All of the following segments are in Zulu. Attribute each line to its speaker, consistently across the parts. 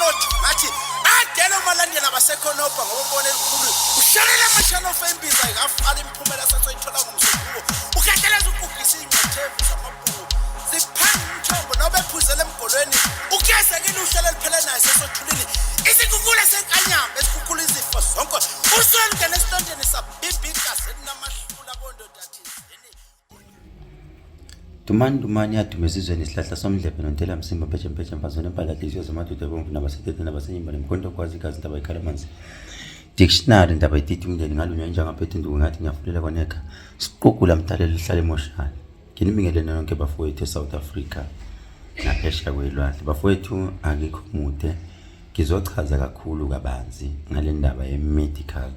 Speaker 1: Nothungathi adele umalandela abasekhonobha ngoba ubona elikhulu ushanela amashanofa embiza ingafala imiphumela sesoyithola ngomsombuluko ukhehleleza ugugisa iy'ngqethevu zamabhuku ziphanga umthombo noba ephuzela emgolweni ugezekile uhlelo eliphele naye sesothulini isikhukhula senkanyamba esikhukhula izifo zonke usuke lungena esitondeni sabhibha igazi elinamahlula kondoda thizeni.
Speaker 2: Dumani dumani yaduma esizweni isihlahla somdlebe nontela msimba mpeje mpeje mfazweni empala dliziyo zamadoda ebomvu nabasetete nabasenyimba nemkhonto kwazi igazi intaba ikhala amanzi. Dictionary ndaba ititi umndeni ngalunywa inja ngaphethe induku ngathi ngiyafulela kwanekha siqukula mdalelo lihlale emoshane. Nginibingelele nonke bafowethu eSouth Africa naphesheya kwelwandle. Bafowethu, akikho mude, ngizochaza kakhulu kabanzi ngale ndaba ye-medical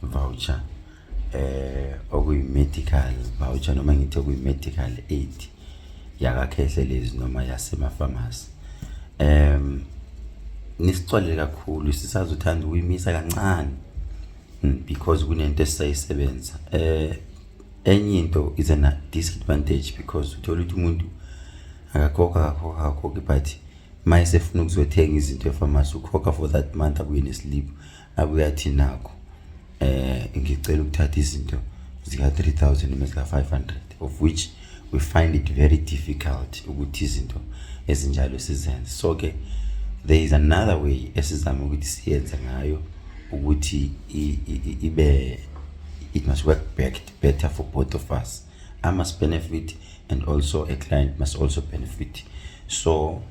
Speaker 2: voucher, okuyi-medical voucher noma ngithi okuyi-medical aid yakaKhehlelezi noma yasemafamasi. Nisixolele kakhulu, sisazothanda ukuyimisa kancane because kunento esisayisebenza. Enye into is an disadvantage because uthola ukuthi umuntu akakhokha, akakhokha, akakhokhi, but uma esefuna ukuzothenga izinto efamasi ukhokha for that month, abuye neslip, abuye athi nakho ngicela ukuthatha izinto zika 3000 noma zika 500, of which we find it very difficult ukuthi izinto ezinjalo sizenze. So ke there is another way esizama ukuthi siyenze ngayo ukuthi ibe it must work back better for both of us. I must benefit and also a client must also benefit. So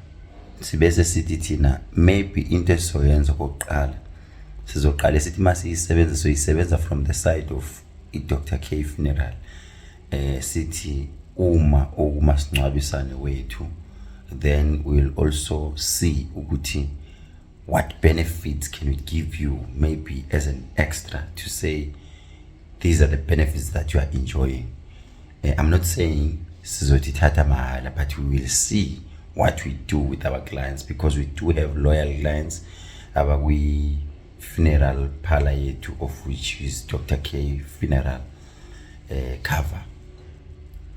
Speaker 2: sibese sithi thina maybe into esizoyenza okokuqala, sizoqala sithi masiyisebenza, soyisebenza from the side of i-Dr K Funeral. Sithi uma okumasingcwabisane wethu, then we'll also see ukuthi what benefits can we give you, maybe as an extra to say these are the benefits that you are enjoying. I'm not saying sizothi thatha mahala, but we will see what we do with our clients because we do have loyal clients abakwi funeral parlor yethu, of which is Dr K Funeral Cover.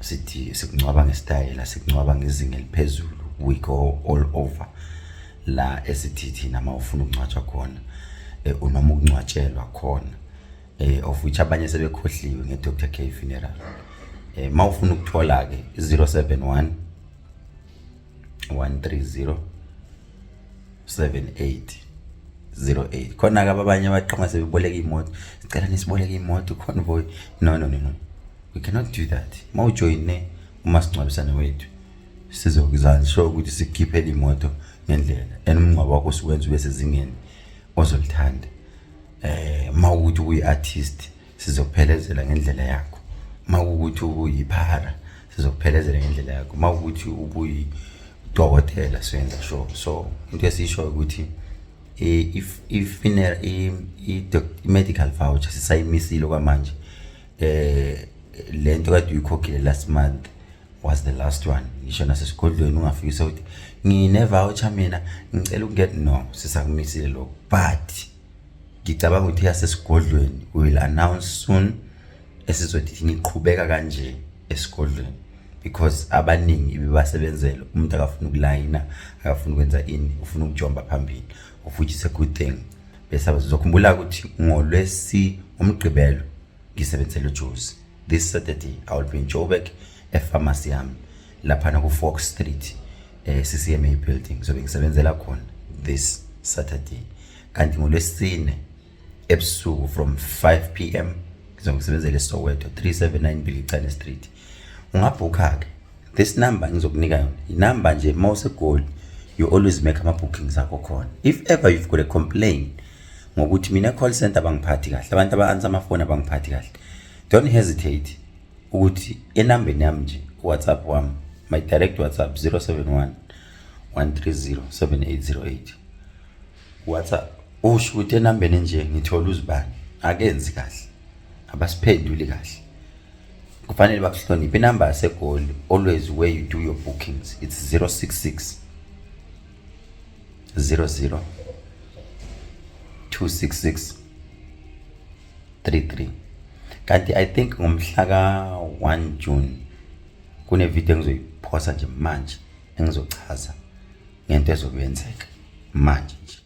Speaker 2: Sithi sikungcwaba ngesitayela, sikungcwaba ngezinga eliphezulu. We go all over la esithi thina mawufuna ukungcwatshwa khona noma ukungcwatshelwa khona, of which abanye sebekhohliwe nge-Dr K Funeral. Mawufuna ukuthola ke, 071 130 7808. Khona ke abanye abaqhamuka sebeboleka imoto, "Sicela nisiboleke imoto, convoy." No, no, no, no, we cannot do that. Mawujoyine umasingcwabisane wethu, sizokuzana sure ukuthi sikukhiphele imoto ngendlela and umngcwabo wakho siwenza ube sezingeni ozolithanda. Mawukuthi uyi-artist, sizokuphelezela ngendlela yakho. Mawukuthi ubuyiphara, sizokuphelezela ngendlela yakho. Mawukuthi ubuyidokotela, siyenza sure. So into esiyishoyo ukuthi if i-funeral, i-medical voucher sisayimisile kwamanje. Lento kade uyikhokhile last month was the last one. Ngisho nasesigodlweni ungafikisa ukuthi ngine voucher mina, ngicela ukungena, no, sisakumisile lokho. But ngicabanga ukuthi yasesigodlweni we will announce soon, esizothi niqhubeka kanje esigodlweni because abaningi ibibasebenzela. Umuntu akafuna ukulayina, akafuna ukwenza ini, ufuna ukujomba phambili, of which is a good thing. Bese abazokhumbula ukuthi ngolwesi umgqibelo ngisebenzela uJozi. This Saturday I will be in Joburg epharmacy yami laphana ku Fox Street, CCMA building. Zobe ngisebenzela khona this Saturday. Kanti ngolwesine ebusuku from 5 p.m. ngizobe ngisebenzela eSoweto, 379 Bilicane Street. Ungabhukha ke this number ngizokunika yona, inamba nje mawuseGoli, you always make ama bookings akho khona. If ever you've got a complaint ngokuthi mina call center bangiphathi kahle, abantu aba-answer amafoni abangiphathi kahle, don't hesitate ukuthi enambeni yami nje, WhatsApp wami, my direct WhatsApp, 071 130 7808. WhatsApp usho ukuthi enambeni nje ngithola uzibani akenzi kahle, abasiphenduli kahle. Kufanele bakuhloniphe. Inamba yaseGoli, always where you do your bookings, it's 066 00 266 33. Kanti I think ngomhla ka-1 June kune video engizoyiphosa nje manje engizochaza ngento ezokwenzeka. Manje nje.